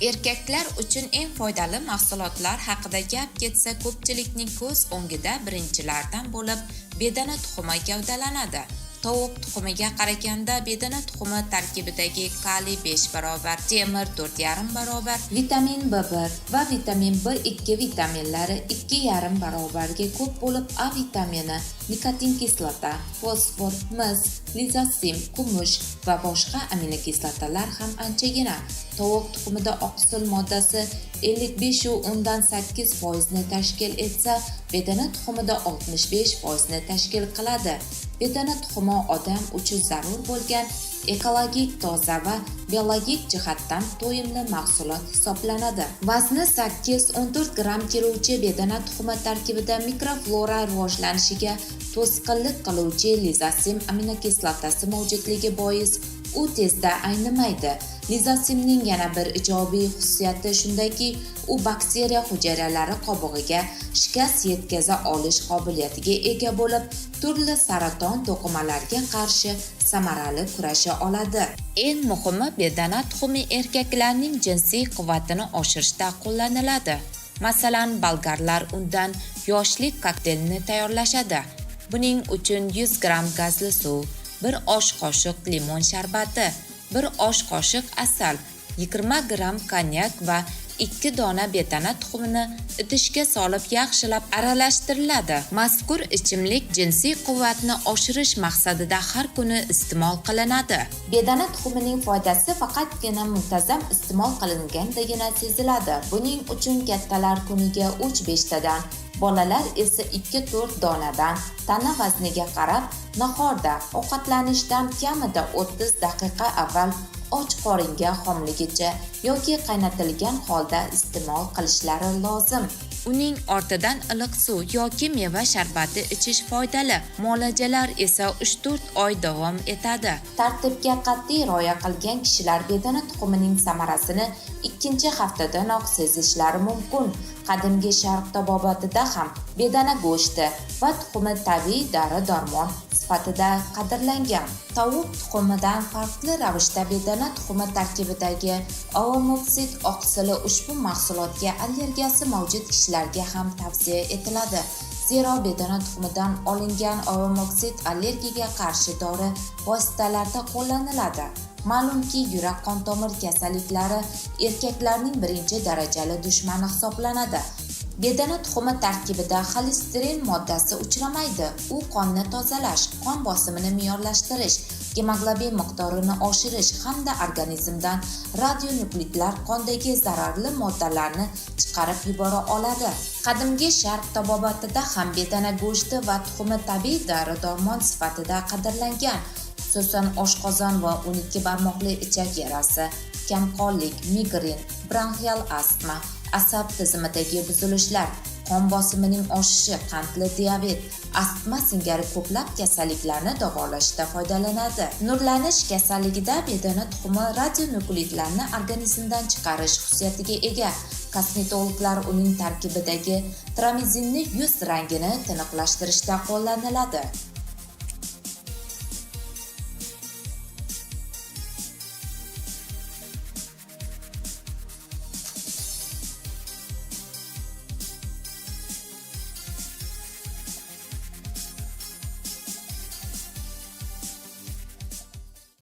Erkaklar uchun eng foydali mahsulotlar haqida gap ketsa, ko'pchilikning ko'z o'ngida birinchilardan bo'lib bedana tuxumi gavdalanadi. Tovuq tuxumiga qaraganda bedana tuxumi tarkibidagi kaliy 5 barobar, temir 4,5 barobar, vitamin B1 va vitamin B2 vitaminlari 2,5 barobarga ko'p bo'lib, A vitamini, nikotin kislota, fosfor, mis, lizotsim, kumush va boshqa aminokislotalar ham anchagina. Tovuq tuxumida oqsil moddasi 55,8% ni tashkil etsa, bedana tuxumida 65% ni tashkil qiladi. Bedana tuxumi odam uchun zarur bo'lgan ekologik toza va biologik jihatdan to'yimli mahsulot hisoblanadi. Vazni 8-14 gramm keluvchi bedana tuxumi tarkibida mikroflora rivojlanishiga to'sqinlik qiluvchi lizotsim aminokislotasi mavjudligi bois u tezda aynimaydi. Lizotsimning yana bir ijobiy xususiyati shundaki, u bakteriya hujayralari qobig'iga shikast yetkaza olish qobiliyatiga ega bo'lib, turli saraton to'qimalariga qarshi samarali kurasha oladi. Eng muhimi, bedana tuxumi erkaklarning jinsiy quvvatini oshirishda qo'llaniladi. Masalan, bolgarlar undan yoshlik kokteylini tayyorlashadi. Buning uchun 100 gramm gazli suv, 1 osh qoshiq limon sharbati, 1 osh qoshiq asal, 20 gramm konyak va 2 dona bedana tuxumini idishga solib yaxshilab aralashtiriladi. Mazkur ichimlik jinsiy quvvatni oshirish maqsadida har kuni iste'mol qilinadi. Bedana tuxumining foydasi faqatgina muntazam iste'mol qilingandagina seziladi. Buning uchun kattalar kuniga 3-5 tadan, bolalar esa 2-4 donadan tana vazniga qarab nahorda ovqatlanishdan kamida 30 daqiqa avval och qoringa xomligicha yoki qaynatilgan holda iste'mol qilishlari lozim. Uning ortidan iliq suv yoki meva sharbati ichish foydali. Muolajalar esa 3-4 oy davom etadi. Tartibga qat'iy rioya qilgan kishilar bedana tuxumining samarasini ikkinchi haftadanoq sezishlari mumkin. Qadimgi sharq tabobatida ham bedana go'shti va tuxumi tabiiy dori-darmon sifatida qadrlangan. Tovuq tuxumidan farqli ravishda bedana tuxumi tarkibidagi ovomoksid oqsili ushbu mahsulotga allergiyasi mavjud kishilarga ham tavsiya etiladi. Zero bedana tuxumidan olingan ovomoksid allergiyaga qarshi dori vositalarida qo'llaniladi. Ma'lumki, yurak-qon tomir kasalliklari erkaklarning birinchi darajali dushmani hisoblanadi. Bedana tuxumi tarkibida xolesterin moddasi uchramaydi. U qonni tozalash, qon bosimini me'yorlashtirish, gemoglobin miqdorini oshirish hamda organizmdan radionuklidlar qondagi zararli moddalarni chiqarib yubora oladi. Qadimgi sharq tabobatida ham bedana go'shti va tuxumi tabiiy dori-darmon sifatida qadrlangan. Xususan, oshqozon va 12 barmoqli ichak yarasi, kamqonlik, migren, bronxial astma, asab tizimidagi buzilishlar, qon bosimining oshishi, qandli diabet, astma singari ko'plab kasalliklarni davolashda foydalanadi. Nurlanish kasalligida bedana tuxumi radionuklidlarni organizmdan chiqarish xususiyatiga ega. Kosmetologlar uning tarkibidagi tramizinni yuz rangini tiniqlashtirishda qo'llaniladi.